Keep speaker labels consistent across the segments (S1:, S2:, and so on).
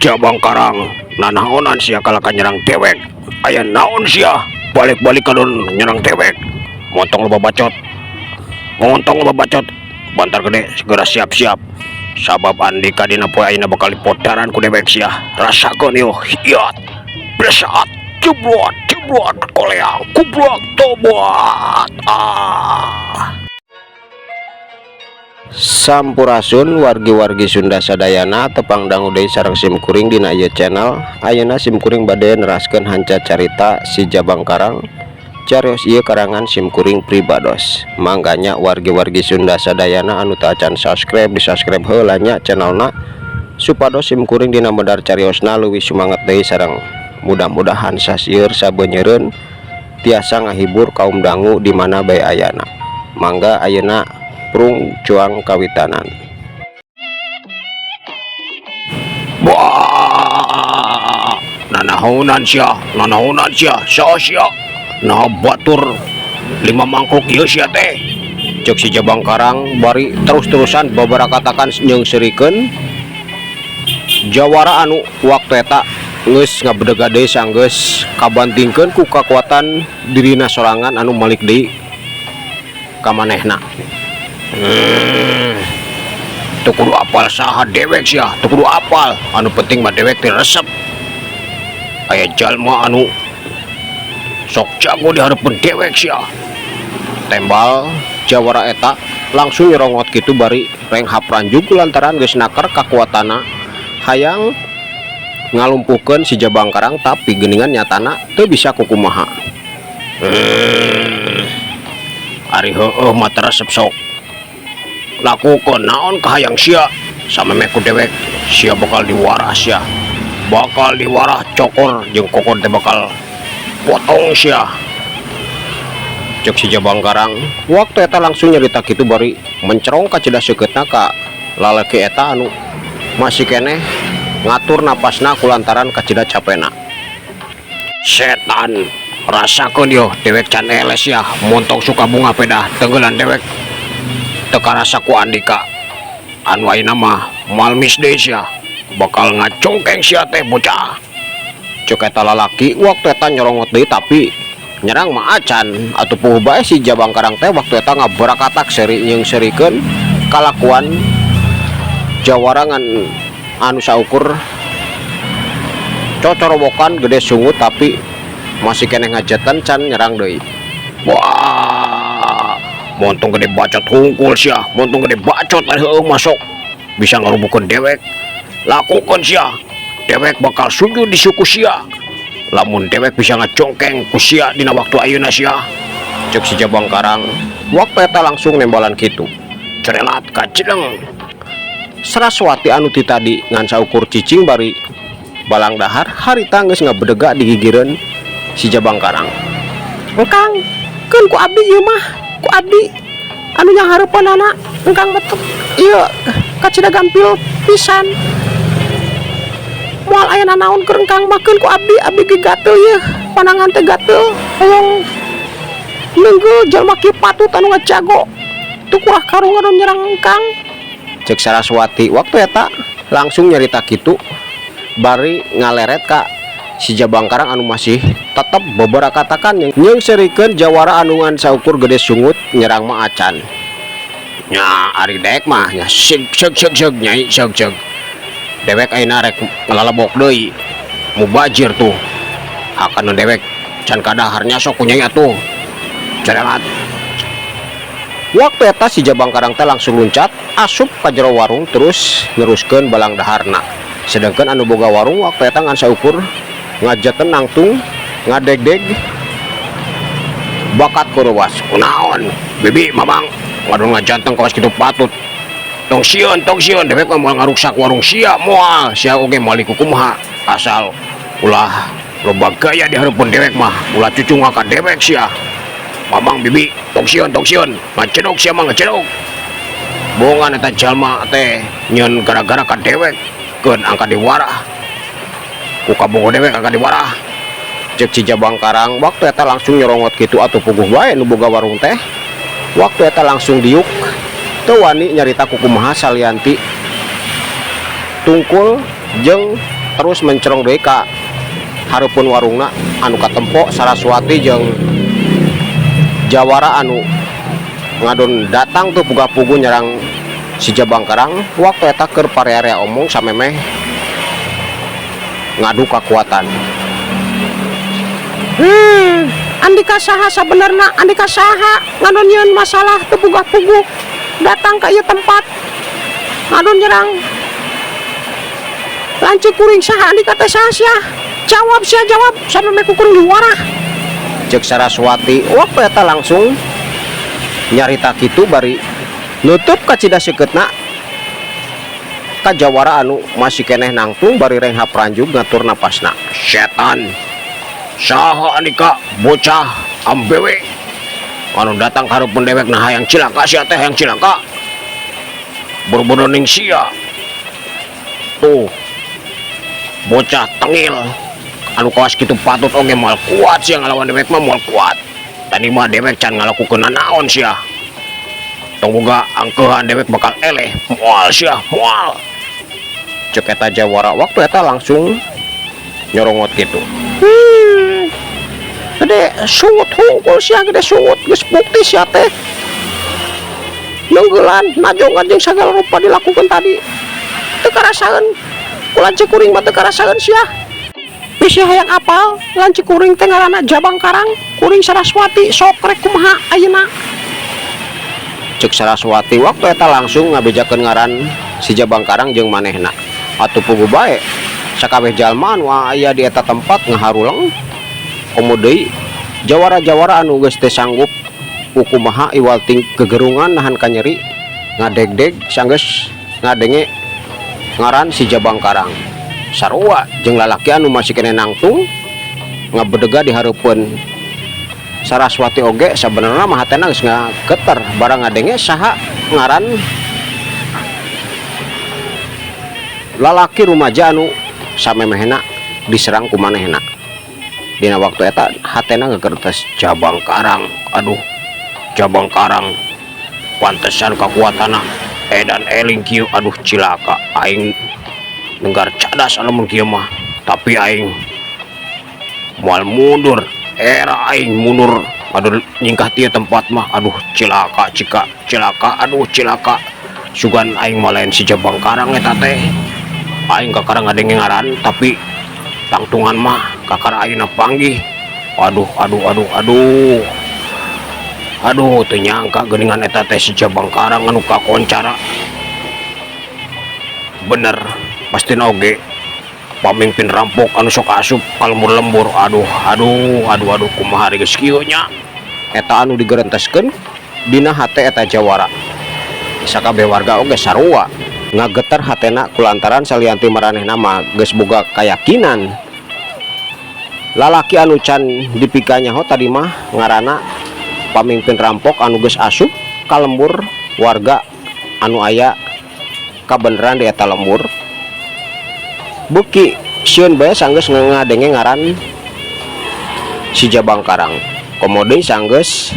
S1: Jabang Karang, nanaonan sia kalah ka nyerang dewek? Aya naon sia balik-balik kadon nyerang dewek? Montong loba bacot, montong loba bacot. Bantar Gede, segera siap-siap, sabab andika dina poe ayeuna bakal dipodaran ku dewek sia. Rasakeun yo. Hiat, besat, jeblot jeblot, koleang, kublak, tobat, ah.
S2: Sampurasun wargi-wargi Sunda sadayana, tepang dangu deui sareng sim kuring dina ieu channel. Ayeuna sim kuring bade neraskeun hanca carita Si Jabang Karang. Carios ieu karangan sim kuring pribados. Mangga nya, wargi-wargi Sunda sadayana anu teu acan subscribe, di subscribe heula nya channelna, supados sim kuring dina medar cariosna leuwih sumanget deui, sareng mudah-mudahan sasieur sabenyeureun tiasa ngahibur kaum dangu di mana bae ayana. Mangga, ayeuna prung cuang kawitanan.
S1: Wah, nanaonan sia, nanaonan sia, saha sia? Nah, batur lima mangkuk ieu sia teh.
S2: Cek si Jabang Karang bari terus-terusan babarakatakan nyeungseurikeun jawara anu waktu eta geus ngabedega deui sanggeus kabantingkeun ku kakuatan dirina sorangan anu malik deui ka manehna.
S1: Teu kudu apal saha dewek sia, teu kudu apal. Anu penting mah dewek teh resep. Aya jalma anu sok jago di hareupeun dewek sia.
S2: Tembal jawara eta langsung nyerongot kitu bari renghap ranjug lantaran geus naker kakuatanna hayang ngalumpuhkeun si Jabang Karang, tapi geuningan nyatana teu bisa kukumaha.
S1: Ari heueuh mah resep, sok lakukeun naon kahayang sia. Samemeh ku dewek sia bakal diwarah, sia bakal diwarah, cokor jeung kokor teh bakal potong sia.
S2: Cek si Jabang Karang waktu eta langsung nyarita kitu bari mencerong kacida seukeutna ka lalaki eta anu masih keneh ngatur napasna kulantaran kacida capena.
S1: Setan, rasakeun yo, dewek can eles ya. Montong suka bunga pedah tenggelan dewek teu karasa ku andika anu ayeuna mah malmis deui, sia bakal ngacongkeng sia teh, bocah.
S2: Cek eta lalaki waktu eta nyorongot deui, tapi nyerang mah acan atuh. Puguh bae si Jabang Karang teh waktu eta ngabarakatak seri nyeungseurikeun kalakuan jawara ngan anu saukur cocorowokan gede sungut, tapi masih keneh ngajetan, can nyerang deui.
S1: Wah, montong gede bacot hungkul sia, montong gede bacot, ari heueuh masuk bisa ngarubukeun dewek. Lakukan sia, dewek bakal sujud di suku sia lamun dewek bisa ngacongkeng ku sia dina waktu ayeuna sia.
S2: Cek si Jabang Karang waktu eta langsung nembalan kitu.
S1: Cerelat kacideng.
S2: Saraswati anu ti tadi ngan saukur cicing bari balang dahar harita geus ngabedega digigireun si Jabang Karang. "Engkang, keun ku abdi ieu mah, ku abdi anu nyanghareupeunana. Engkang betul ieu kacida gampil pisan, moal aya nanaon keur engkang mah. Keun ku abdi, abdi ge gatel ieu, panangan teh gatel hoyong neunggul jalma kieu patut anu ngajago teu kurah karungan anu nyerang engkang." Cek Saraswati waktu eta langsung nyarita kitu bari ngaleret ka si Jabang Karang anu masih tetep beberakatakan nyeungseurikeun jawara anu ngan saukur gede sungut, nyerang mah acan.
S1: Nya, ari dek mah nya, seg seg seg seg, nyai, seg seg. Dewek ayeuna rek ngalalebok deui, mubajir tuh akan dewek can kadaharnya, sok ku nyai atuh. Cerelat.
S2: Waktu eta si Jabang Karang teh langsung luncat asup ka jero warung, terus neruskeun balang daharna, sedangkan anu boga warung waktu eta ngan saukur ngajaten nangtung ngadegdeg bakat kuruwas.
S1: Kunaon, bibi, mamang, ngadon ngajanteng kawas kitu patut? Tong sieun, tong sieun, dewek mah moal ngaruksak warung sia, moal. Sia oge moal kumaha, asal ulah loba gaya di hareupeun dewek mah, ulah cucungak ka dewek sia. Mamang, bibi, tong sieun, tong sieun, ngacedok sia mah, ngacedok. Bongan eta jalma teh nyeun gara-gara ka dewek, keun angka diwarah. Ku kabogoh dewek angka diwarah.
S2: Cek si Jabang Karang waktu eta langsung nyerongot kitu atuh puguh wae nu boga warung teh waktu eta langsung diuk, teu wani nyarita kukumaha salianti tungkul jeung Terus mencerong deui ka hareupeun warungna anu katempo Saraswati jeung jawara anu ngadon datang tuh puga-pugu nyerang si Jabang Karang. Waktu eta keur parea-area omong samemeh ngadu kekuatan.
S3: Andika saha sabenerna? Andika saha ngadon nyieun masalah teu puguh-puguh datang ka ieu tempat ngadon nyerang lanceuk kuring? Saha andika teh? Saha sia? Jawab sia, jawab samemeh ku kuring diwarah.
S2: Cek Saraswati. Waktu eta langsung nyarita kitu bari nutup kacida seukeutna ka jawara anu masih keneh nangtung bari renghap ranjug ngatur napasna.
S1: Setan, saha andika, bocah ambewe anu datang hareupeun dewek? Nah, hayang cilaka sia teh, hayang cilaka. Boro-boro ning sia tuh, bocah tengil anu kawas kitu patut oge moal kuat sia ngalawan dewek mah, moal kuat. Tadi mah dewek can ngalakukeun naon sia. Tong boga angkeuhan dewek bakal eleh. Moal sia, moal.
S2: Cek eta jawara. Waktu eta langsung nyorongot gitu.
S3: Gede sungut hungkul sia, gede sungut. Geus bukti sia teh neunggelan najongan jeung sagala rupa dilakukan tadi teu karasaeun ku lanceuk kuring mah, teu karasaeun sia. Bisi hayang apal, lanceuk kuring teh ngaranna Jabang Karang, kuring Saraswati. Sok rek kumaha ayeuna?
S2: Cek Saraswati. Waktu eta langsung ngabejakeun ngaran si Jabang Karang jeung manehna. Atuh puguh bae sakabeh jalma anu aya di eta tempat ngaharuleng, komo deui jawara-jawara anu geus teu sanggup kumaha iwal ting kegerungan nahan kanyeri, ngadegdeg sanggeus ngadenge ngaran si Jabang Karang. Sarua jeung lalaki anu masih keneh nangtung ngabedega di hareupeun Saraswati oge sabenerna mah hatena geus ngageter barang ngadenge saha ngaran lalaki rumaja anu samemehna diserang ku manehna. Dina waktu eta hatena ngagertes.
S1: Jabang Karang, aduh, Jabang Karang, pantesan kakuatanna edan eling kieu. Aduh, cilaka aing, nenggar cadas lamun kieu mah. Tapi aing moal mundur, era aing mundur. Aduh, nyingkah ti tempat mah. Aduh, cilaka cika cilaka, aduh, cilaka. Sugan aing mah lain si Jabang Karang eta teh. Aing kakara ngadenge ngaran, tapi tangtungan mah kakara ayeuna panggih. Aduh, aduh, aduh, aduh, aduh, teu nyangka geuningan eta teh si Jabang Karang anu kakoncara. Bener pasti oge pamimpin rampok anu sok asup ka lembur-lembur. Aduh, aduh, aduh, aduh, kumaha geus kieu nya?
S2: Eta anu digerenteskeun dina hate eta jawara. Sakabeh warga oge sarua ngageter hatena kulantaran salian ti maranehna mah geus boga kayakinan lalaki anu can dipikanyaho tadi mah ngaranna pamimpin rampok anu geus asup ka lembur warga anu aya kabeneran di eta lembur. Beuki sieun bae sanggeus ngadenge ngaran si Jabang Karang, komo deui sanggeus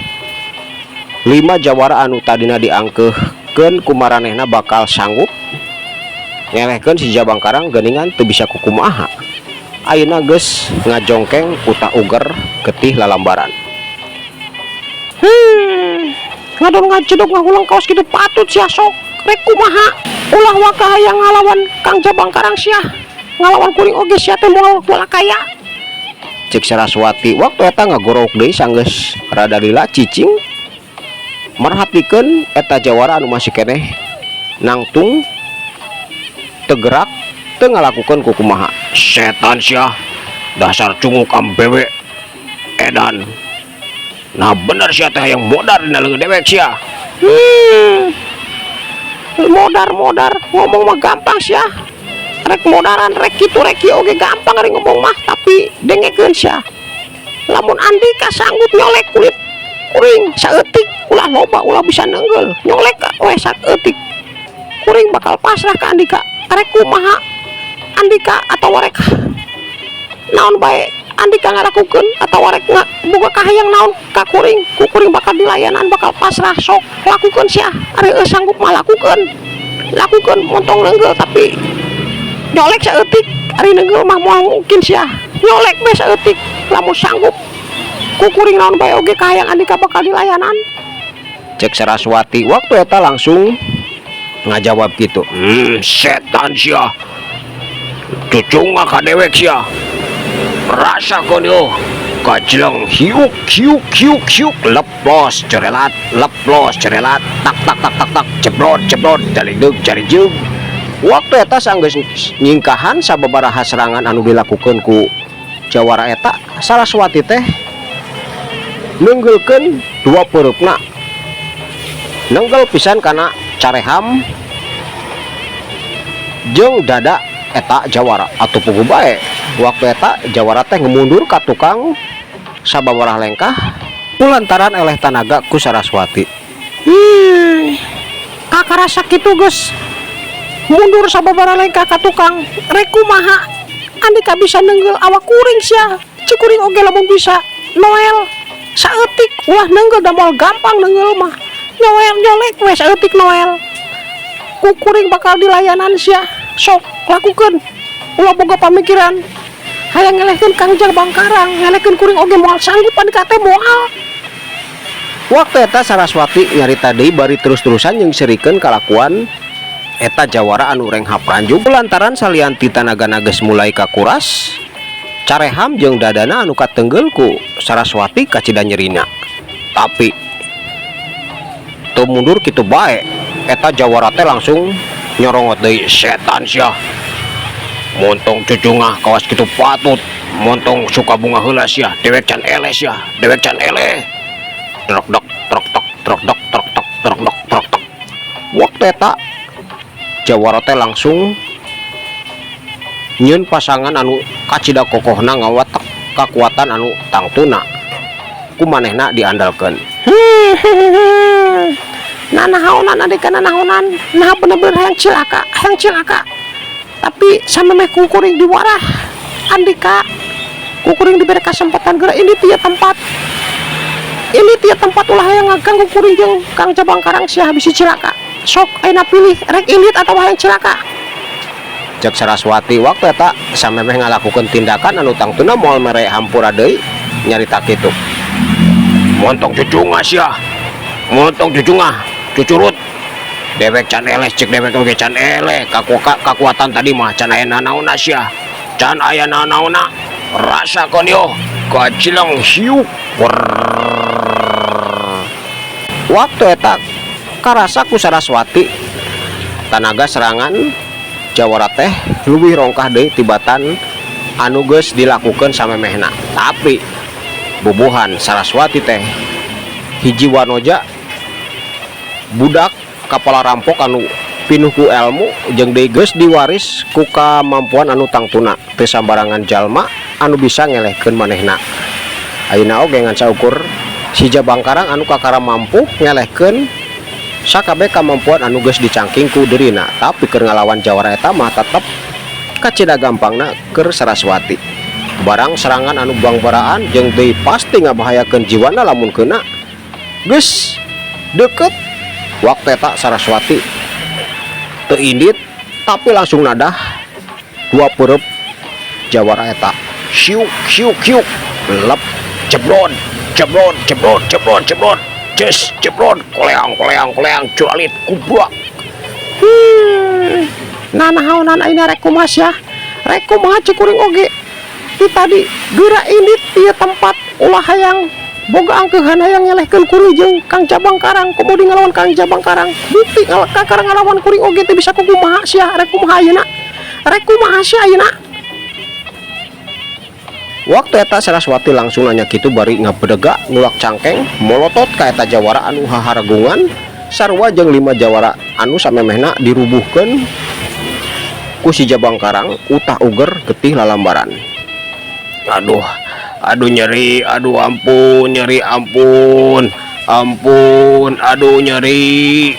S2: lima jawara anu tadina diangkeuhkeun ku maranehna bakal sanggup ngelehkeun si Jabang Karang geuningan teu bisa kukumaha. Ayeuna geus ngajongkeng utah uger getih lalambaran.
S3: Ngadon ngajedog ngahulang kaos kitu patut sia. Sok rek kumaha? Ulah waka hayang ngalawan Kang Jabang Karang sia. Ngalawan kuring oge sia teh moal moal kaya.
S2: Cek Saraswati. Waktu eta ngagorok deui sanggeus rada lila cicing merhatikeun eta jawara anu masih keneh nangtung teu gerak, teu ngalakukeun kukumaha.
S1: Setan sia, dasar cunguk ambewe edan. Nah, bener sia teh hayang modar dina leungeun dewek sia.
S3: Modar modar ngomong mah gampang sia. Rek modaran, rek kitu rek kieu oge gampang ari ngomong mah, tapi dengekeun sia, lamun andika sanggup nyolek kulit kuring saeutik, ulah loba, ulah bisa neunggel, nyolek we saeutik, kuring bakal pasrah ka andika. Rek kumaha andika atau rek naon bae andika ngalakukeun atau rek boga kahayang naon ka kuring, ku kuring bakal dilayanan, bakal pasrah. Sok lakukeun sia, ari sanggup mah lakukeun, lakukeun. Montong neunggel, tapi nyolek saeutik. Ari neunggeul mah moal mungkin sia. Nyolek we saeutik lamun sanggup. Ku kuring naon bae oge kahayang Andika bakal dilayanan.
S2: Cek Saraswati, waktu eta langsung ngajawab gitu.
S1: Setan sia. Cucungah ka dewek sia. Rasakeun yo. Kajleng hiuk hiuk hiuk hiuk, leplos cerelat, leplos cerelat, tak tak tak tak tak, jebrot jebrot, jaligdug jarijug.
S2: Waktu eta sanggeus nyingkahan sababaraha serangan anu dilakukan ku jawara eta, Saraswati teh neunggeulkeun dua peureupna, nenggel pisan kana careham jeung dada eta jawara. Atuh puguh bae, waktu eta jawara teh ngemundur ka tukang sababaraha lengkah kulantaran eleh tanaga ku Saraswati.
S3: Kakarasa kitu geus mundur sababaraha lengkah ka tukang, rek kumaha Andika bisa neunggeul awak kuring sia? Cik kuring oge lamun bisa noel saeutik, ulah neunggeul, da moal gampang neunggeul mah. Noel, nyolek we saeutik, noel, ku kuring bakal dilayanan sia. Sok lakukeun, ulah boga pamikiran hayang ngelehkeun Kang Jabang Karang. Ngelehkeun kuring oge moal sanggup, Andika teh moal.
S2: Waktu eta Saraswati nyarita deui bari terus-terusan nyeungseurikeun kalakuan eta jawara anu renghap ranjug lantaran salian ti tanagana geus mulai kakuras, careham jeung dadana anu katenggel ku Saraswati kacida nyerina. Tapi teu mundur kitu bae, eta jawara teh langsung nyorongot deui.
S1: Setan sia. Montong cucungah kawas kitu patut. Montong suka bunga heula sia. Dewek can eleh sia. Dewek can eleh. Trok dok trok tok trok dok trok tok trok dok trok tok.
S2: Waktu eta jawara teh langsung nyieun pasangan anu kacida kokohna, ngawatek kakuatan anu tangtuna ku manehna diandalkeun.
S3: Nanahaonan Andika, nanahaonan? Nah, bener-bener hayang cilaka, hayang cilaka. Tapi samemeh ku kuring diwarah Andika, ku kuring diberi kesempatan geura ini tia tempat, ini tia tempat. Ulah hayang ngaganggu kuring jeung Kang Jabang Karang sia, bisi cilaka. Sok ayeuna pilih, rek indit atau hayang cilaka?
S2: Cek Saraswati, waktu eta samemeh ngalakukeun tindakan anu tangtuna moal mere hampura deui, nyarita kitu.
S1: Montong cucungah sia. Montong cucungah cucurut. Dewek can eleh, cek dewek oge can eleh. Kakuatan tadi mah can aya nanaona sia. Can aya nanaona. Rasakeun yo. Kacileng hiuk. Wrrrr.
S2: Waktu eta karasa ku Saraswati tanaga serangan jawara teh leuwih rongkah deui tibatan anu geus dilakukeun samemehna. Tapi bubuhan Saraswati teh hiji wanoja budak kapala rampok anu pinuh ku elmu jeung deui geus diwaris ku kamampuan anu tangtuna teu sambarangan jalma anu bisa ngelehkeun manehna. Ayeuna oge ngan saukur si Jabang Karang anu kakara mampu ngelehkeun sakabeh kamampuan anu geus dicangking ku dirina. Tapi keur ngalawan jawara eta mah tetep kacida gampangna keur Saraswati, barang serangan anu bangbaraan jeung deui pasti ngabahayakeun jiwana lamun kena geus deket. Waktu eta Saraswati teu indit, tapi langsung nadah dua peureub jawara eta.
S1: Siuk siuk siuk, lep, jeblon jeblon jeblon jeblon jeblon, jes jeblon, koleang koleang koleang, curalit kubrak.
S3: Nanahaonan ayeuna? Rek kumaha sia, rek kumaha? Cek kuring oge ti tadi geura indit ieu tempat, ulah hayang boga angkeuhan hayang ngelehkeun kuring jeung Kang Jabang Karang. Komo di ngalawan Kang Jabang Karang, bukti kakara ngalawan kuring oge teu bisa. Kumaha sia, rek kumaha ayeuna, rek kumaha sia ayeuna?
S2: Waktu eta Saraswati langsung nanya kitu bari ngabedega ngulak cangkeng molotot ka eta jawara anu haharagungan sarua jeung lima jawara anu samemehna dirubuhkeun ku si Jabang Karang utah uger getih lalambaran.
S1: Aduh, aduh, nyeri, aduh, ampun, nyeri, ampun, ampun, aduh, nyeri.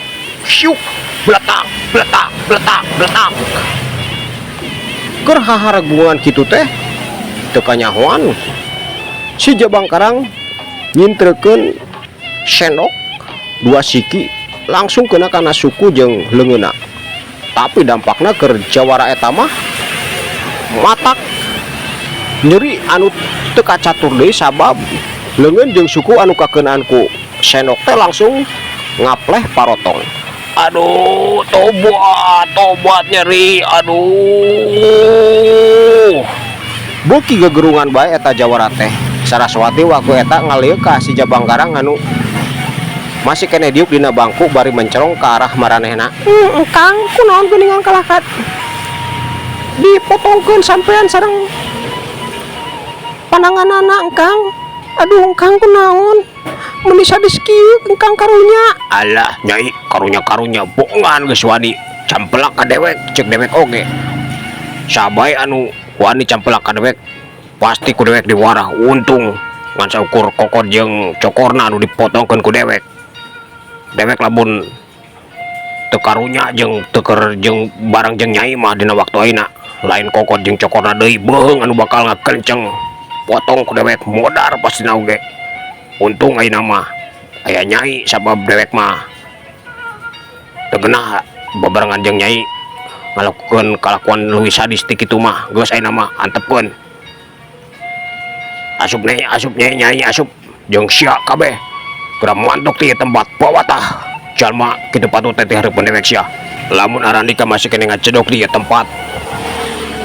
S1: Syuk, beletak, beletak, beletak, beletak.
S2: Keur haharagungan kitu teh teu kanyahoan si Jabang Karang nyintrekeun sendok dua siki langsung kena kana suku jeung leungeunna. Tapi dampakna keur jawara eta mah Matak nyeri anu teu kacatur deui, sabab leungeun jeung suku anu kakeunaan ku sendok teh langsung ngapleh parotong.
S1: Aduh, tobat, tobat, nyeri, aduh.
S2: Beuki gegerungan bae eta jawara teh. Saraswati waktu eta ngalieu ka si Jabang Karang anu masih keneh diuk dina bangku bari mencerong ke arah maranehna.
S3: Engkang, kunaon geuningan kalakat dipotongkeun sampean sareng pananganana, engkang? Aduh, engkang, kunaon meni sadis kieu, engkang? Karunya.
S1: Alah, Nyai, karunya karunya bohongan. Geus wani campelak ka dewek, cek dewek oge sabae anu wani campelak ka dewek pasti ku dewek diwarah. Untung ngan saukur kokod jeung cokorna anu dipotongkeun ku dewek. Dewek lamun teu karunya jeung teu keur jeung barang jeung Nyai mah, dina waktu ayeuna lain kokod jeung cokorna deui, beuheung anu bakal ngakenceng potong ku dewek, modar pastina oge. Untung ayeuna mah aya Nyai, sabab dewek mah teu genah babarengan jeung Nyai ngalakukeun kalakuan leuwih sadis ti kitu mah. Geus, ayeuna mah antepkeun, asup Nyai, asup Nyai, Nyai asup jeung sia kabeh, geura mantuk ti tempat. Bawa tah jalma kitu patut teh ti hareupeun dewek sia. Lamun Arandika masih keneh ngacedok di ieu tempat,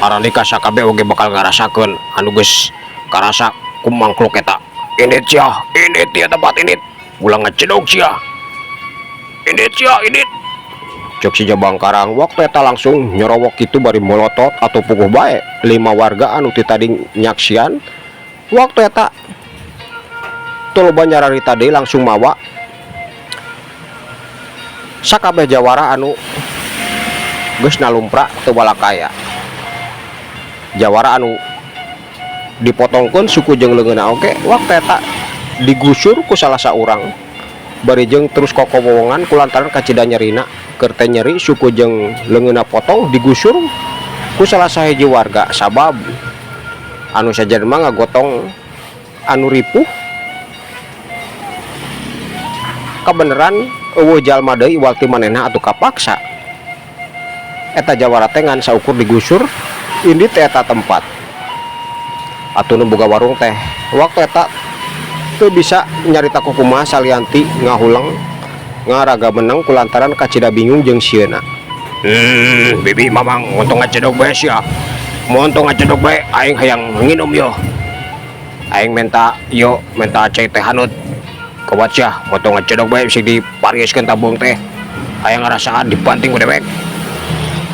S1: Arandika sakabeh oge bakal ngarasakeun anu geus karasa ku mangkluk eta. Indit sia, indit ti tempat, indit, ulah ngacedok sia, indit sia, indit.
S2: Cek si Jabang Karang waktu eta langsung nyorowok itu bari molotot atau puguh bae. Lima warga anu ti tadi nyaksian waktu eta teu loba nyararita deui, langsung mawa sakabeh jawara anu geus nalumpra teu balakaya. Jawara anu dipotongkeun suku jeung leungeunna oge waktu eta digusur ku salah saurang bari jeung terus kokowongan kulantaran kacida nyerina. Keur teh nyeri suku jeung leungeunna potong digusur ku salah sahiji warga, sabab anu sajen mah ngagotong anu ripuh. Kebeneran euweuh jalma deui iwal ti manehna atuh kapaksa eta jawara teh ngan saukur digusur indit eta tempat. Atuh nu boga warung teh waktu eta teu bisa nyarita kumaha salianti ngahuleng ngaraga meneng kulantaran kacida bingung jeung sieuna.
S1: Bibi, Mamang, montong ngacedok bae sia, montong ngacedok bae. Aing hayang nginum yo, aing menta yo, menta cai teh hanut. Kawat sia, montong ngacedok bae, bisi diparieskeun tabung teh. Hayang ngarasaan dibanting ku dewek.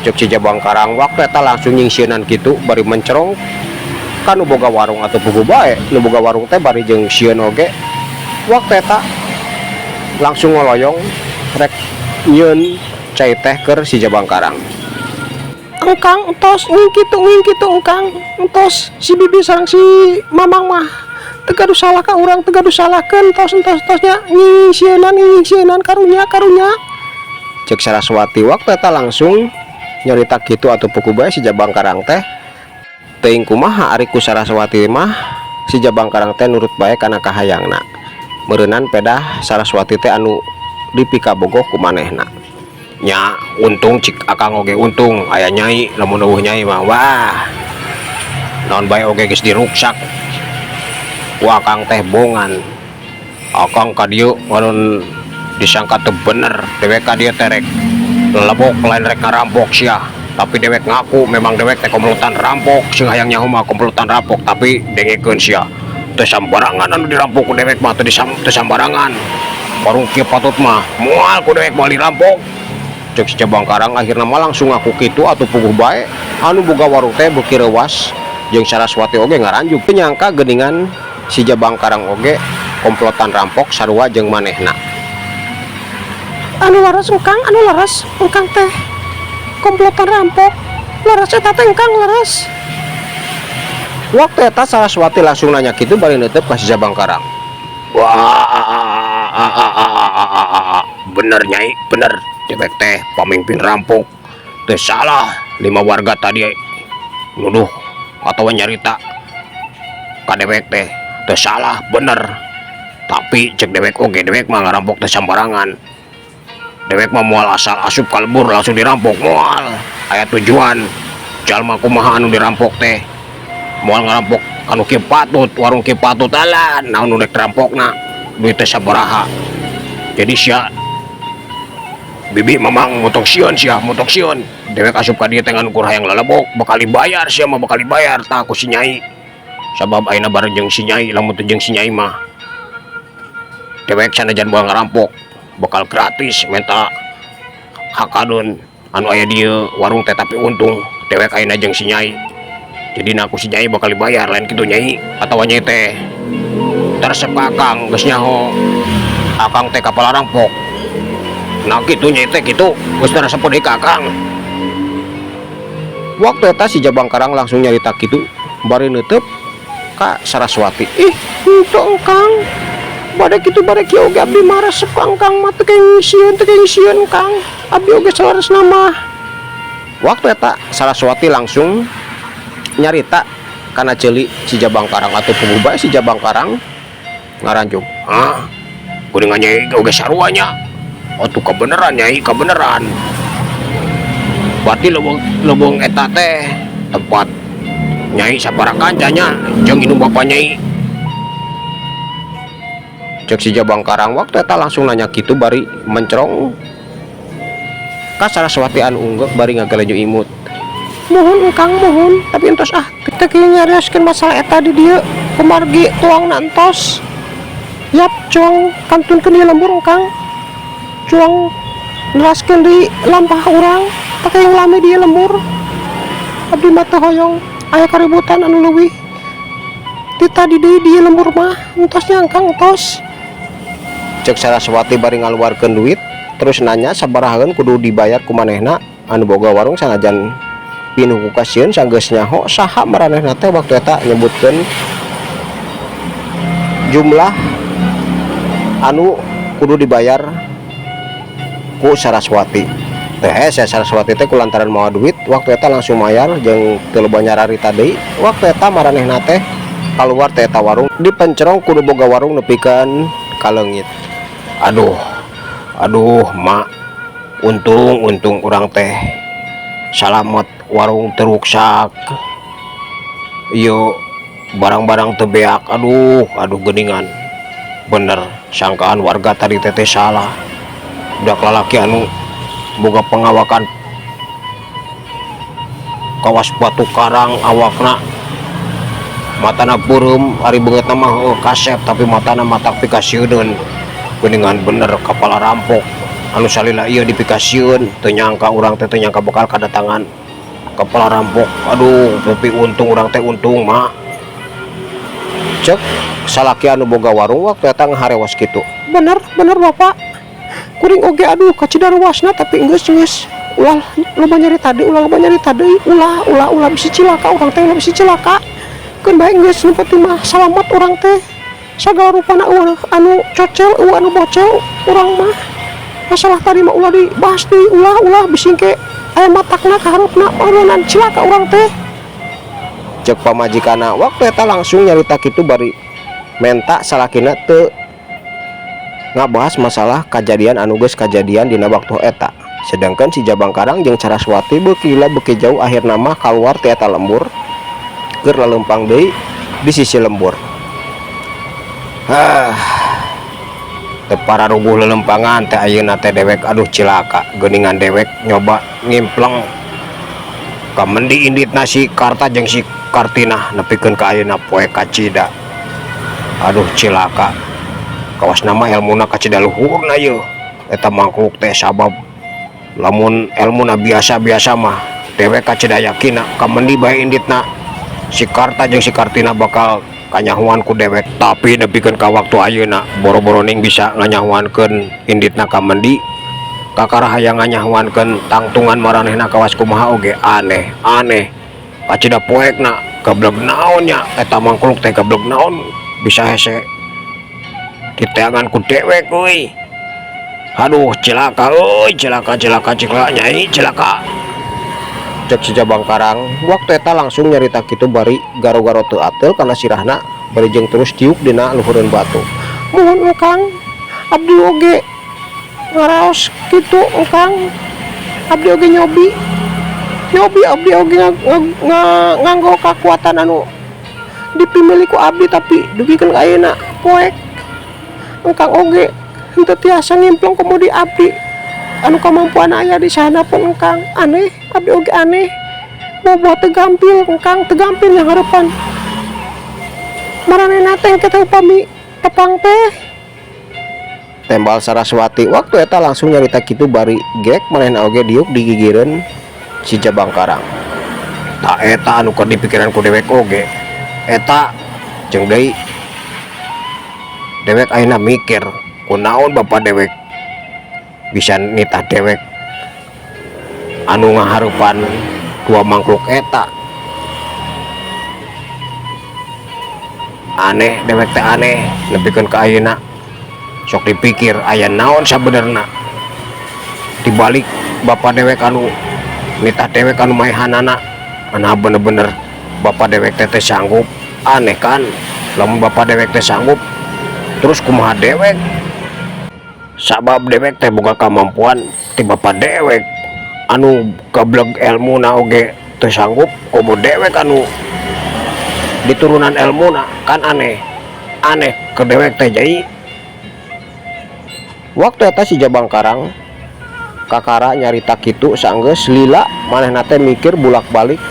S2: Cek si Jabang Karang waktu eta langsung nyingsieunan kitu bari mencerong ka nu boga warung atau puguh bae. Nu boga warung teh bari jeung sieun oge waktu eta langsung ngoloyong rek nyieun cai teh keur si Jabang Karang.
S3: Engkang, entos nging kitu, nging kitu, engkang, entos. Si bibi sareng si mamang mah teu gaduh salah ka urang, teu gaduh salahkeun. Entos, entos, entosnya, nging sieunan, nging sieunan, karunya, karunya.
S2: Cek Saraswati waktu eta langsung nyarita kitu atau puguh bae. Si Jabang Karang teh teuing kumaha ari ku Saraswati mah si Jabang Karang teh nurut bae kana kahayangna. Meureunan pedah Saraswati teh anu dipikabogoh ku manehna.
S1: Nya, untung, cik akang oge untung aya Nyai. Lamun euweuh Nyai mah, wah, naon bae oge geus diruksak ku akang teh. Bongan akang ka dieu nganun disangka teu bener dewek ka dieu teh rek lebok, lain rek ngarampok sia. Tapi dewek ngaku memang dewek teh komplotan rampok. Sing hayang nyaho mah komplotan rampok, tapi dengekeun sia, teu sambarangan anu dirampok ku dewek mah, teu sambarangan. Warung kieu patut mah moal ku dewek moal dirampok.
S2: Cek si Jabang Karang akhirna mah langsung ngaku kitu atuh puguh bae. Anu boga warung teh beuki reuwas jeung Saraswati oge ngaranjuk nyangka geuningan si Jabang Karang oge komplotan rampok sarua jeung manehna.
S3: Anu leres, engkang, anu leres, engkang teh komplotan rampok, leres eta teh, engkang, leres?
S2: Waktu eta Saraswati langsung nanya kitu bari neuteub ka si Jabang Karang.
S1: Wah, bener, Nyai, bener. Dewek teh pamimpin rampok, teh salah lima warga tadi nuduh atau nyarita ka dewek teh, teh salah, bener. Tapi cek dewek oge, dewek mah ngarampok teh sambarangan. Dewek mah moal asal asup ka lembur langsung dirampok, moal, aya tujuan. Jalma kumaha anu dirampok teh? Moal ngarampok anu kieu patut, warung kieu patut. Alah, naon nu rek rampokna, duit teh sabaraha. Jadi sia, bibi, mamang, montong sieun sia, montong sieun. Dewek asup ka dieu teh ngan ukur hayang lalebok, bakal dibayar sia mah, bakal dibayar tah ku si Nyai, sabab ayeuna bareng jeung si Nyai. Lamun teu jeung si Nyai mah, dewek sanajan moal ngarampok bakal gratis minta hakadun anu aya dieu warung teh. Tapi untung dewek ayeuna jeung si Nyai, jadi ku si Nyai bakal dibayar. Lain kitu, Nyai? Atawa Nyai teh teresep ka Akang, geus nyaho Akang teh kapala rampok? Nah, kitu, Nyai teh, kitu geus teresep deui ka Akang.
S2: Waktu eta si Jabang Karang langsung nyarita kitu bari neuteub ka Saraswati.
S3: Ih, henteu, Kang. Bade kitu bade kieu oge abdi mah resep ka Kang mah, teu kenging sieun, teu kenging sieun, Kang. Abdi oge saleresna mah.
S2: Waktu eta Saraswati langsung nyarita kana ceuli si Jabang Karang atau puguh bae si Jabang Karang ngaranjung.
S1: Ah, kuningan Nyai oge sarua nya. Atuh kebeneran, Nyai, kebeneran. Berarti leuweung leuweung eta teh tempat Nyai sapara kancanya jeung indung bapa Nyai?
S2: Cek si Jabang Karang waktu eta langsung nanya kitu bari mencrong ka Saraswati anu unggek bari ngagalenyu imut.
S3: Muhun, Kang, muhun, tapi entos ah, teu kieu nyarioskeun masalah eta di dieu kumargi tuangna entos. Yap, cuang kantunkeun ieu lembur, Kang. Cuang neraskeun di lampah urang, teu yang lami di ieu lembur. Abdi mah teu hoyong aya kaributan anu leuwih ti tadi deui di ieu lembur mah. Entos nya, Kang, entos.
S2: Cek Saraswati bari ngaluarkeun duit terus nanya sabarahaeun kudu dibayar ku manehna anu boga warung, sanajan pinuh ku kasieun sanggeus nyaho saha maranehna teh. Waktu eta nyebutkeun jumlah anu kudu dibayar ku Saraswati teh. Saya Saraswati teh kulantaran mawa duit, waktu eta langsung mayar jeung teu loba nyararita deui. Waktu eta maranehna teh keluar teh eta warung, dipencerong kudu boga warung nepikeun ka leungit.
S1: Aduh, aduh, Mak, untung untung urang teh salamet, warung teu ruksak, ieu barang-barang teu beak. Aduh, aduh, geuningan bener sangkaan warga tadi teh salah. Budak lalaki anu boga pengawakan kawas batu karang awakna, matana beureum, ari beungeutna mah heueuh kasep, tapi matana matak pikasieuneun. Geuningan bener kapala rampok anu salila ieu dipikasieun. Teu nyangka urang teh, teu nyangka bakal kadatangan kepala rampok. Aduh, tapi untung urang teh, untung, Mak.
S2: Cek salaki anu boga warung waktu eta ngaharewas kitu.
S3: Bener, bener, Bapak. Kuring oge aduh kacida ruasna, tapi geus, geus. Ulah loba nyarita deui, ulah loba nyarita deui, ulah ulah ulah, bisi cilaka urang teh, ulah bisi cilaka. Keun bae geus, nu penting mah salamet urang teh. Sagala rupana euweuh anu cocel, euweuh anu bocel urang mah. Masalah tadi mah ulah dibahas deui, ulah ulah, bisi engke aya matakna kaharupna meureunnan cilaka urang teh.
S2: Cek pamajikanna waktu eta langsung nyarita kitu bari menta salakina teu ngabahas masalah kajadian anu geus kajadian dina waktu eta. Sedangkan si Jabang Karang jeung Saraswati beuki lila beuki jauh, akhirna mah kaluar ti eta lembur, keur laleumpang deui di sisi lembur.
S1: Ah, teu pararuguh lelempangan teh ayeuna teh dewek. Aduh, cilaka geuningan dewek nyoba ngimpleng ka mendi inditna si Karta jeung si Kartina nepikeun ka ayeuna poe kacida. Aduh, cilaka, kawas nama elmuna kacida luhurna yeuh eta mangkluk teh, sabab lamun elmuna biasa-biasa mah dewek kacida yakina ka mendi bae inditna si Karta jeung si Kartina bakal kanyahoan ku dewek. Tapi nepikeun ka waktu ayeuna boro-boro ning bisa nganyahoankeun inditna ka mendi, kakara hayang nganyahoankeun tangtungan maranehna kawas kumaha oge aneh aneh, kacida poekna. Gableg naon nya eta mangkluk teh, gableg naon bisa hese diteangan ku dewek euy? Aduh, cilaka euy, cilaka, cilaka, cilaka, Nyai, cilaka.
S2: Cek si Jabang Karang waktu eta langsung nyarita kitu bari garo-garo teu ateul kana sirahna bari jeung terus diuk dina luhureun batu.
S3: Muhun, Kang, abdi oge ngaraos kitu, Kang. Abdi oge nyobi. Nyobi abdi oge nganggo kakuatan anu dipimili ku abdi, tapi dugikeun ka ayeuna poek engkang oge henteu tiasa ngimplong komo di abdi anu kamampuan aya di sana pun engkang. Aneh, abdi oge aneh, boboh teu gampil engkang, teu gampil yang harapan maranehna teh kita upami tepang teh.
S2: Tembal Saraswati waktu eta langsung nyarita kitu bari gek manehna oge diuk digigireun si Jabang Karang.
S1: Tah, eta anu keur dipikiran ku dewek oge eta. Jeung deui dewek ayeuna mikir, kunaon bapak dewek bisa nitah dewek anu ngaharupan dua mangkluk eta? Aneh, dewek teh aneh nepikeun ka ayeuna. Sok dipikir, aya naon sabenerna dibalik bapak dewek anu nitah dewek anu maehanana? Anu bener-bener bapak dewek teh teh sanggup? Aneh kan, lamun bapak dewek teh sanggup, terus kumaha dewek? Sabab dewek teh boga kemampuan ti bapak dewek anu gableg ilmu na oge teu sanggup, komo dewek anu diturunan ilmu na. Kan aneh, aneh ke dewek teh jadi.
S2: Waktu eta si Jabang Karang kakara nyarita kitu, sanggeus lila manehna teh mikir bulak-balik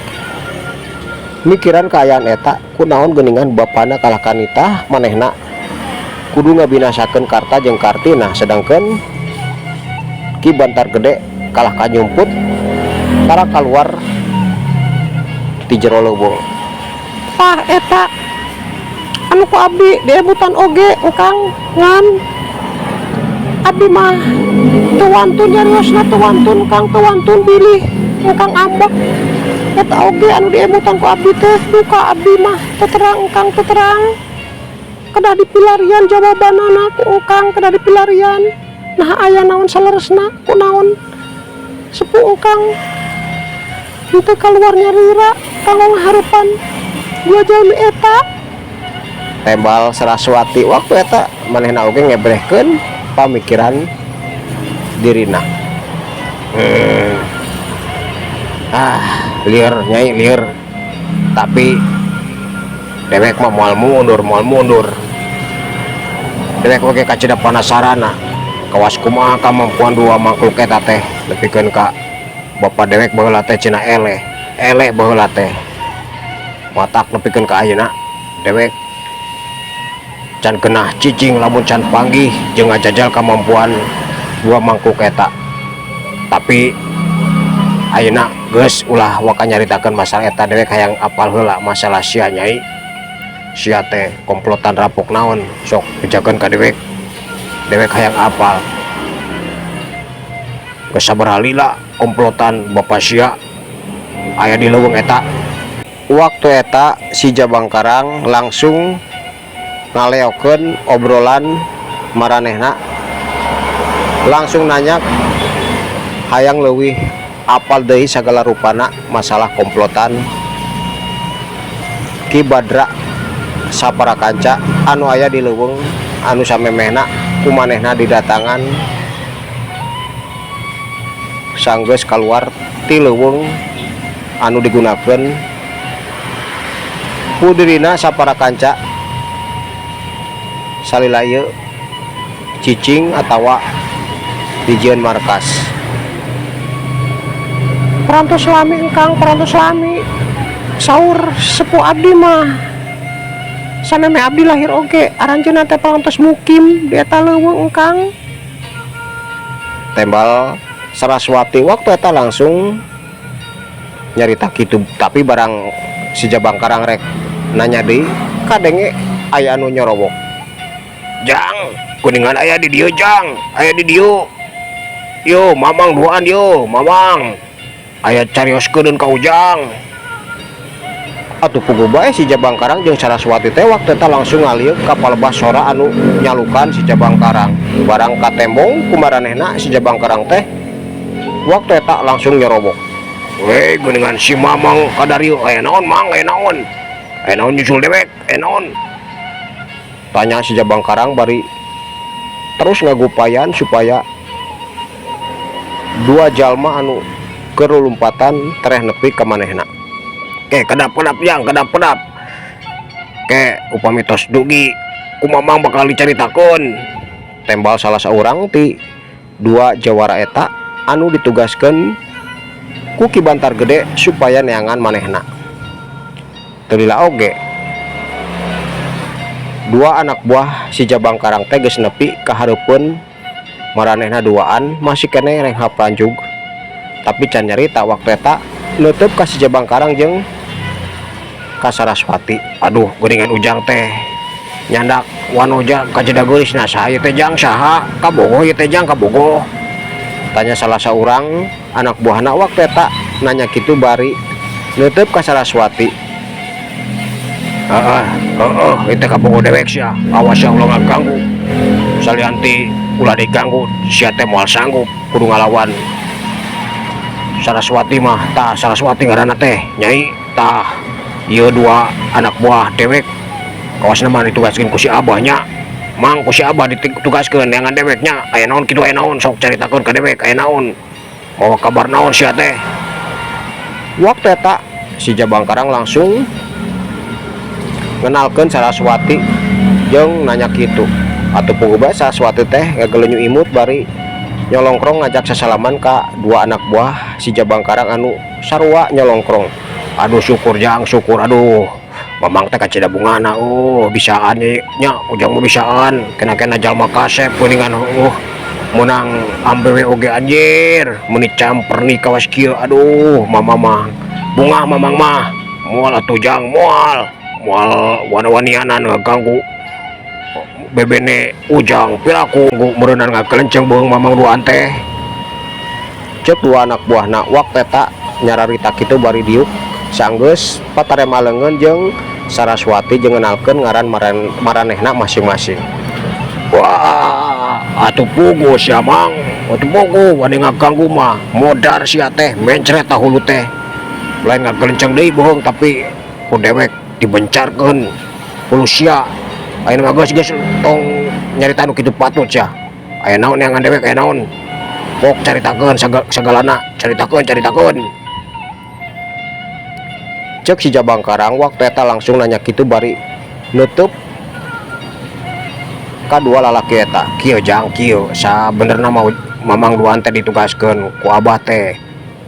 S2: mikiran kaayaan eta, kunaon geuningan bapana kalah ka nitah manehna kudu ngabinasakeun Karta jeung Kartina, sedangkeun Ki Bantar Gede kalah ka nyumput tara kaluar ti jero leuweung.
S3: Tah, eta anu ku abdi diemutan oge engkang. Ngan abdi mah teu wantun nyariosna, teu wantun kang, teu wantun bilih engkang ambek. Eta oge anu diemutan ku abdi teh. Duka abdi mah teu terang engkang, teu terang. Kedah dipilarian jawabanana ku engkang, kedah dipilarian. Nah, aya naon saleresna? Kunaon sepuh engkang henteu kaluar nyalira kanggo ngaharepan dua jalmi eta?
S2: Tembal Saraswati waktu eta manehna oge ngebrehkeun pamikiran dirina.
S1: Ah, lieur, nyai, lieur. Tapi dewek mah moal mundur, moal mundur. Dewek oge kacida panasarana kawas kumaha kamampuan dua makhluk eta teh, nepikeun ka bapak dewek baheula teh cenah eleh eleh baheula teh. Matak nepikeun ka ayeuna dewek can genah cicing lamun can panggih jeung ngajajal kamampuan dua mangkuk eta. Tapi ayeuna geus ulah waka nyaritakeun masalah eta. Dewek hayang apal heula masalah sia, nyai. Sia teh komplotan rampok naon? Sok bejakeun ka dewek, dewek hayang apal. Geus sabaraha lila komplotan bapak sia aya di leuweung eta?
S2: Waktu eta si Jabang Karang langsung ngaleokeun obrolan maranehna, langsung nanya hayang leuwih apal deui sagala rupana masalah komplotan Ki Badra Saparakanca anu aya di leuweung anu samemehna ku manehna didatangan sanggeus kaluar ti leuweung anu digunakeun ku dirina saparakanca salila ieu cicing atawa dijieun markas.
S3: Parantos lami engkang, parantos lami. Saur sepuh abdi mah samemeh abdi lahir oge aranjeunna teh parantos mukim di eta leuweung engkang.
S2: Tembal Saraswati waktu eta langsung nyarita kitu, tapi barang si Jabang Karang rek nanya deui, kadenge aya anu nyorowok.
S1: Jang, kuningan aya di dieu, jang, aya di dieu. Yo mamang duaan, yo mamang, aya carioskeun ka ujang.
S2: Atuh puguh bae si Jabang Karang jeung Saraswati teh waktu eta langsung ngalieuk ka palebah sora anu nyalukan si Jabang Karang. Barang katembong ku maranehna, si Jabang Karang teh waktu eta langsung nyerobok.
S1: Weh, geuningan si mamang kadarieu. Aya naon, mang? Aya naon? Aya naon nyusul dewek? Aya naon?
S2: Tanya si Jabang Karang bari terus ngagupayan supaya dua jalma anu Keur lulumpatan tereh nepi ka manehna.
S1: Ke, kedap-kedap yang, kedap-kedap. Ke, upami tos dugi ku Mamang bakal dicaritakeun.
S2: Tembal salah seorang ti dua jawara eta anu ditugaskeun ku Ki Bantar Gede supaya neangan manehna. Teu lila oge dua anak buah si Jabang Karang teh geus nepi ka hareupeun maranehna duaan, masih keneh renghap lanjug, tapi can nyarita waktu eta neuteub ka si Jabang Karang jeung ka Saraswati.
S1: Aduh, geuningan Ujang teh nyandak wanoja kajeda geulis. Nah, saha ieu teh, Jang? Saha kabogoh ieu teh, Jang? Kabogoh?
S2: Tanya salah seorang anak buahna waktu eta nanya kitu bari neuteub ka Saraswati.
S1: Heeh heeh, itu kabogoh dewek sia. Awas sia, ulah ngaganggu. Salian ti ulah diganggu, sia teh moal sanggup kudu ngalawan Saraswati mah. Tah, Saraswati ngaranna teh, Nyai. Tah, ieu dua anak buah dewek kawasna mah ditugaskeun ku si Abah nya, Mang. Ku si Abah ditugaskeun neangan dewek nya. Aya naon kitu, aya naon? Sok caritakeun ka dewek, aya naon, mawa kabar naon sia teh?
S2: Waktu eta si Jabang Karang langsung ngenalkeun Saraswati jeung nanya kitu. Atuh puguh bae Saraswati teh ngagelenyu imut bari nyolongkrong ngajak sasalaman ka dua anak buah si Jabang Karang anu sarua nyolongkrong.
S1: Aduh, syukur, Jang, syukur. Aduh, Mamang teh kacida bungana. Oh, bisaan nya Ujang mah, bisaan kena-kena jalma kasep geuningan. Oh, menang ambewe oge, anjir, meuni camper nih kawas kieu. Aduh, Mama mah bungah, Mamang mah. Moal atuh, Jang, moal moal wana-wanianan ngaganggu bebene Ujang. Piraku meureunan ngagelenceng beuheung Mamang duaan teh.
S2: Cek dua anak buahna waktu eta nyararita kitu bari diuk sanggeus patarema leungeun jeung Saraswati jeung ngenalkeun ngaran maranehna masing-masing.
S1: Wah, atuh puguh sia, Mang, atuh puguh wani ngaganggu mah modar sia teh, mencret tah hulu teh. Lain ngagelenceng deui beuheung, tapi ku dewek dibencarkeun hulu sia. Ayeuna mah geus, geus, tong nyarita nu kitu patut sia. Aya naon neangan dewek, aya naon? Pok caritakeun sagalana, caritakeun, caritakeun.
S2: Cek si Jabang Karang waktu eta langsung nanya kitu bari nutup kadua lalaki eta.
S1: Kieu, Jang, kieu sabenerna mah Mamang duaan teh ditugaskeun ku Abah teh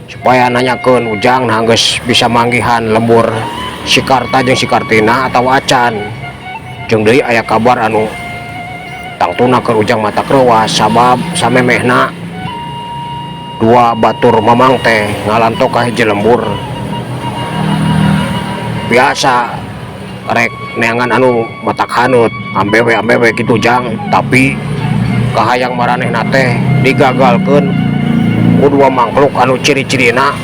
S1: supaya nanyakeun Ujang, nah geus bisa manggihan lembur si Karta jeung si Kartina atau acan. Jeung deui aya kabar anu tangtuna keur Ujang mata reuwas, sabab samemehna dua batur Mamang teh ngalanto ka hiji lembur biasa rek neangan anu matak haneut, ambewe ambewe gitu, Jang. Tapi kahayang maranehna teh digagalkeun ku dua mangkluk anu ciri-cirina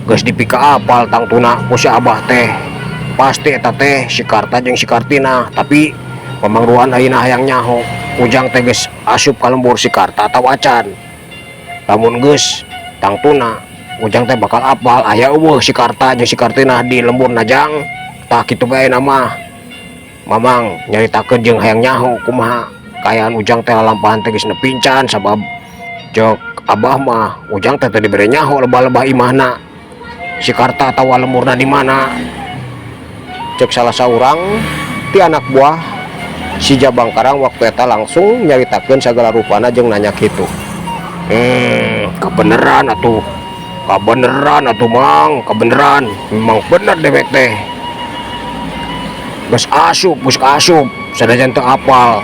S1: geus dipika apal tangtuna ku si Abah teh, pasti eta teh si Karta jeung si Kartina. Tapi Mamang duaan ayeuna hayang nyaho, Ujang teh geus asup ka lembur si Karta atau acan. Lamun geus, tangtuna Ujang teh bakal apal aya euweuh si Karta jeung si Kartina di lembur na, Jang. Tah, kitu bae mah Mamang nyaritakeun jeung hayang nyaho kumaha kaayaan Ujang teh lalampahan teh geus nepincan, sabab cek Abah mah Ujang teh teu dibere nyaho lebah-lebah imahna si Karta atawa lemburna di mana.
S2: Cek salah saurang ti anak buah si Jabang Karang waktu eta langsung nyaritakeun sagala rupana jeung nanya kitu.
S1: Kebeneran atuh, kebeneran atuh, Mang, kebeneran. Memang bener dewek teh geus asup, geus asup. Sanajan teu apal,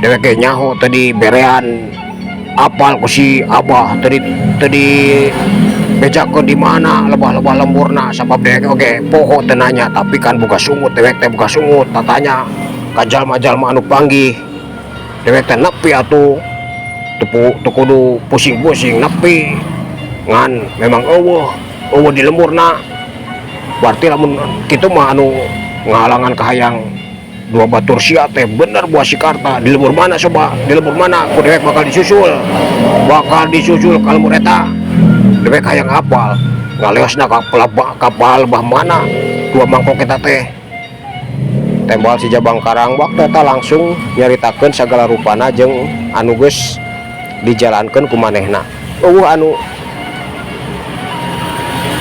S1: dewek ge nyaho tadi berean apal ku si Abah tadi, tadi bejakeun di mana lebah-lebah lemburna, sabab dewek oge poho teu nanya. Tapi kan buka sungut dewek teh, buka sungut tatanya ka jalma-jalma anu panggih dewek teh nepi atuh, teu kudu pusing-pusing nepi. Ngan memang euweuh, euweuh di lemburna. Berarti lamun kitu mah anu ngahalangan kahayang dua batur sia teh bener buah si Karta. Di lembur mana coba, di lembur mana? Ku dewek bakal disusul, bakal disusul ka lembur eta. Dewek hayang apal ngaleosna ka kapal lebah mana dua mangkok eta teh.
S2: Tembal si Jabang Karang waktu eta langsung nyaritakeun sagala rupana jeung anu geus dijalankeun ku manehna. Euweuh anu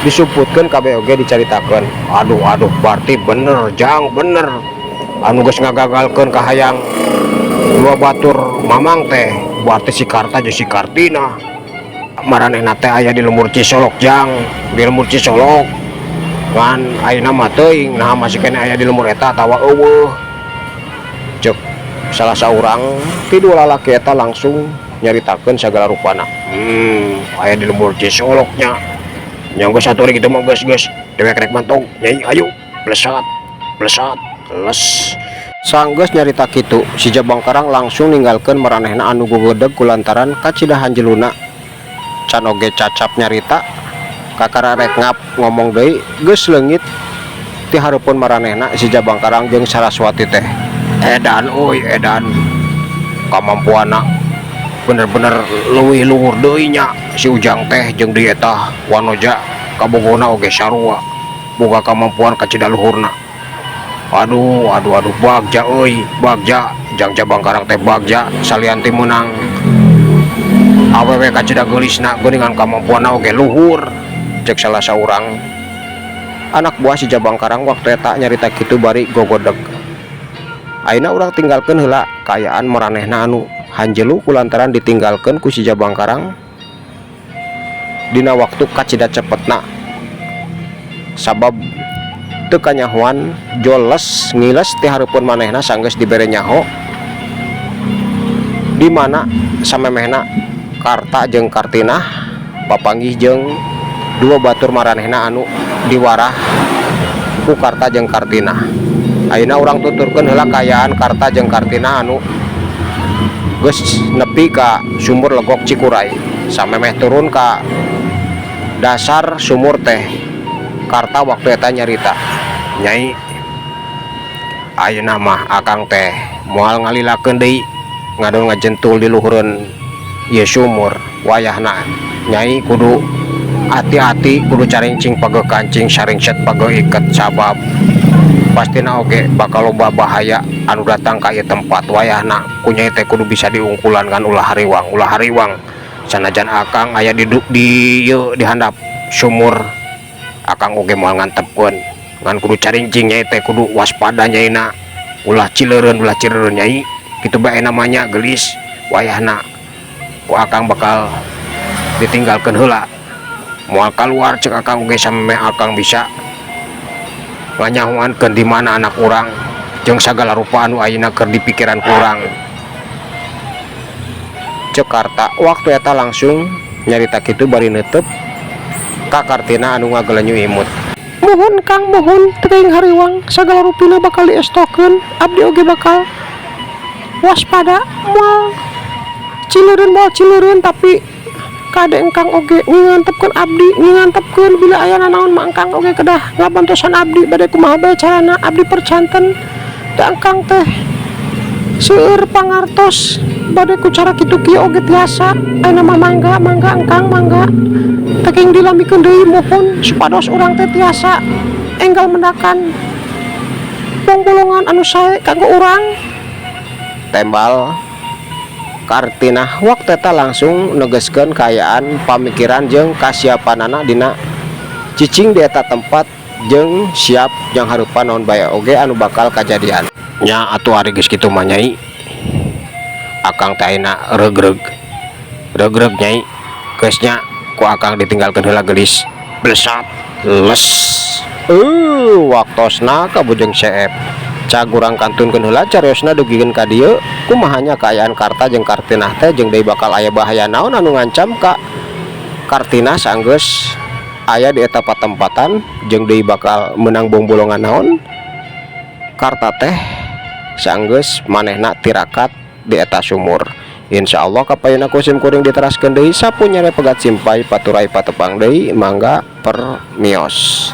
S2: Disumputkeun kabeh oge dicaritakeun.
S1: Aduh, aduh, berarti bener, Jang, bener anu geus ngagagalkeun kahayang dua batur Mamang teh berarti si Karta jeung si Kartina. Maranehna teh aya di lembur Cisolok, Jang, di lembur Cisolok. Ngan ayeuna mah teuing nah masih keneh aya di lembur eta atawa euweuh,
S2: cek salah saurang ti dua lalaki eta langsung nyaritakeun sagala rupana.
S1: Aya di lembur Cisoloknya nya. Geus atuh, kitu mah geus, geus dewek rek mantog, Nyai. Ayo, blesat blesat les.
S2: Sanggeus nyarita kitu, si Jabang Karang langsung ninggalkeun maranehna anu gugedeg kulantaran kacida hanjeluna. Can oge cacap nyarita, kakara rek ngap ngomong deui geus leungit ti hareupeun maranehna si Jabang Karang jeung Saraswati teh.
S1: Edan euy, edan kamampuanna bener-bener leuwih luhur deui nya si Ujang teh jeung di eta Wanoja. Kabogona oge sarua, boga kamampuan kacida luhurna. Aduh, aduh, aduh, bagja euy, bagja Jang. Jabang Karang teh bagja, salian ti meunang awewe kacida geulisna, geuningan kamampuanna oge luhur,
S2: cek salah saurang anak buah si Jabang Karang waktu eta nyarita kitu bari gogodeg. Ayeuna urang tinggalkeun heula kaayaan maranehna anu hanjelu kulantaran ditinggalkeun ku si Jabang Karang dina waktu kacida cepetna, sabab teu kanyahoan joles ngiles ti hareupeun manehna sanggeus dibere nyaho di mana samemehna Karta jeung Kartinah papanggih jeung dua batur maranehna anu diwarah ku Karta jeung Kartinah. Ayeuna urang tuturkeun heula kaayaan Karta jeung Kartinah anu geus nepi ka sumur Legok Cikuray. Samemeh turun ka dasar sumur teh, Karta waktu eta nyarita,
S1: "Nyai, ayeuna mah akang teh moal ngalilakeun deui ngadon ngajentul di luhureun ieu sumur. Wayahna Nyai kudu hati-hati, kudu carincing pageuh kancing, saringset pageuh iket, sabab pastina oge bakal loba bahaya anu datang ka ieu tempat. Wayahna ku Nyai teh kudu bisa diungkulan kan. Ulah hariwang, ulah hariwang. Sanajan akang aya di ieu, di handap sumur, akang oge moal ngantepkeun, ngan kudu carincing. Nyai teh kudu waspada nyaina, ulah cileureun, ulah cileureun, Nyai. Kitu bae namanya gelis. Wayahna ku akang bakal ditinggalkeun heula, moal keluar cek akang oge samemeh akang bisa nganyahoankeun di mana anak urang jeung sagala rupa anu ayeuna keur dipikiran ku urang,"
S2: cek Karta waktu eta langsung nyarita kitu bari neuteub ka Kartina anu ngagelenyu imut.
S3: Muhun, Kang, muhun, teuing hariwang, sagala rupina bakal diestokeun. Abdi oge bakal waspada, moal cileureun, moal cileureun, tapi kade engkang oge ngantepkeun abdi, ngantepkeun. Bila aya nanaon mah engkang oge kedah ngabantosan abdi, bade kumaha bae carana abdi percanten. Da engkang teh seueur pangartos, bade ku cara kitu kieu oge tiasa. Ayeuna mah mangga, mangga engkang, mangga, teu kenging dilamikeun deui. Muhun supados urang teh tiasa enggal mendakan bolongan anu sae kanggo urang.
S2: Tembal Kartinah waktu eta langsung negeskeun kaayaan pamikiran jeung kasiapanana dina cicing di eta tempat jeung siap jang hareupan naon bae oge anu bakal kajadian.
S1: Nya atuh, ari geus kitu mah, Nyai, akang teh ayeuna regreg regreg, Nyai. Geus nya, ku akang ditinggalkeun heula, gelis. Blesat les.
S2: Waktosna kabujeng seep, cag urang kantunkeun heula cariosna dugikeun ka dieu. Kumaha nya kaayaan Karta jeung Kartinah teh, jeung deui bakal aya bahaya naon anu ngancam ka Kartinah sanggeus aya di eta patempatan, jeung deui bakal menang bongbolongan naon Karta teh sanggeus manehna tirakat di eta sumur? Insya Allah kapayuna ku sim kuring diteraskeun deui. Sapunyere pegat simpay paturay patepang deui. Mangga permios.